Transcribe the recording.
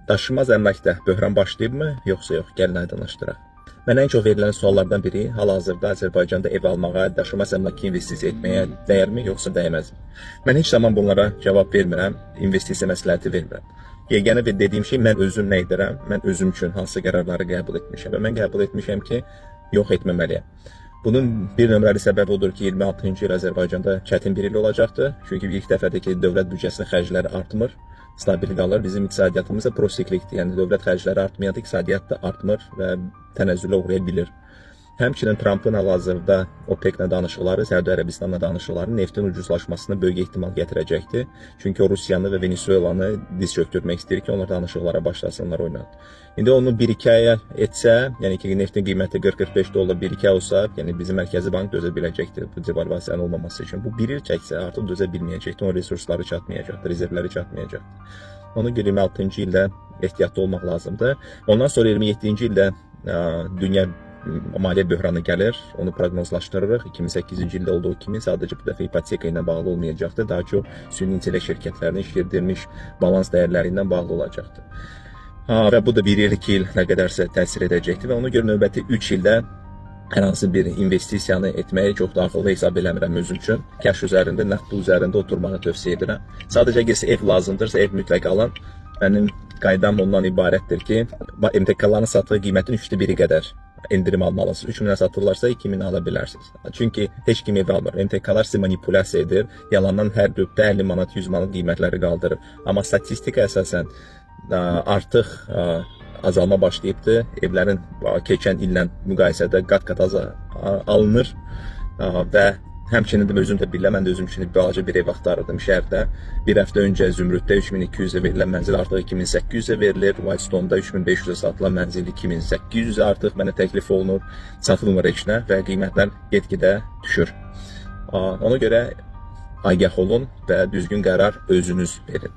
Daşınmaz əmlakda böhran başlayıbmı, yoxsa yox? Gəlin aydınlaşdıraq. Mənə ən çox verilən suallardan biri hal-hazırda Azərbaycanda ev almağa, daşınmaz əmlaka investisiya etməyə dəyərmi, yoxsa dəyməzmi? Mən heç zaman bunlara cavab vermirəm, investisiya məsləhəti vermirəm. Yeganə bir dediyim şey, mən özüm nə edirəm, mən özüm üçün hansı qərarları qəbul etmişəm və mən qəbul etmişəm ki, yox, etməməliyəm. Bunun bir nömrəli səbəbi odur ki, 26-cı il Azərbaycanda çətin bir il olacaqdır. Çünki ilk dəfədir ki, dövlət büdcəsinin xərcləri artmır, stabil qalır. Bizim iqtisadiyyatımız da prosiklikdir. Yəni dövlət xərcləri artmayanda iqtisadiyyat da artmır və tənəzzülə uğraya bilir. Həmçinin Trampın hal-hazırda OPEC-lə danışıqları, Səudiyyə Ərəbistanla danışıqları neftin ucuzlaşmasına böyük ehtimal gətirəcəkdir. Çünki o Rusiyanı və Venesuelanı diz çökdürmək istəyir ki, onlar danışıqlara başlasınlar oyuna. İndi onu 1-2 aya etsə, yəni ki, neftin qiyməti 40-45 dollar 1-2 ay olsa, yəni bizim Mərkəzi Bank dözə biləcəkdir bu devalvasiyanın olmaması üçün. Bu bir il çəksə, artıq dözə bilməyəcəkdir. Onun resursları çatmayacaqdır, rezervləri çatmayacaqdır. Ona görə 26-cı ildə ehtiyatlı olmaq lazımdır. Ondan sonra 27-ci ildə dünya maliyyə böhranı gəlir. Onu proqnozlaşdırırıq. 2008-ci ildə olduğu kimi sadəcə bu dəfə ipoteka ilə bağlı olmayacaqdır. Daha çox süni intellekt şirkətlərinin şişirdilmiş balans dəyərləri ilə bağlı olacaqdır. Və bu da 1 il, 2 il nə qədərsə təsir edəcəkdir və ona görə növbəti 3 ildə hər hansı bir investisiyanı etməyi çox da ağıllı hesab eləmirəm özüm üçün. Cash üzərində, nəqd pul üzərində oturmağı tövsiyə edirəm. Sadəcə əgər ev lazımdırsa, ev mütləq alın. Mənim qaydam ondan ibarətdir ki, MTK-ların satdığı qiymətin üçdə biri qədər endirim almalısınız. 3000-ə satırlarsa 2000-ə ala bilərsiniz. Çünki heç kim ev almır. MTK-lar sizi manipulyasiya edir. Yalandan hər döpdə 50 manat, 100 manat qiymətləri qaldırır. Amma statistika əsasən artıq azalma başlayıbdı. Evlərin keçən illə müqayisədə qat-qat az alınır və həmçinin də özüm də bilirəm, mən də özüm üçün balaca bir ev axtarırdım şəhərdə. Bir həftə öncə Zümrüddə 3200-ə verilən mənzil artıq 2800-ə verilir. Whitestone-da 3500-ə satılan mənzil 2800-ə artıq mənə təklif olunur. Satılmır heç nə və qiymətlər get-gedə düşür. Ona görə agah olun və düzgün qərar özünüz verin.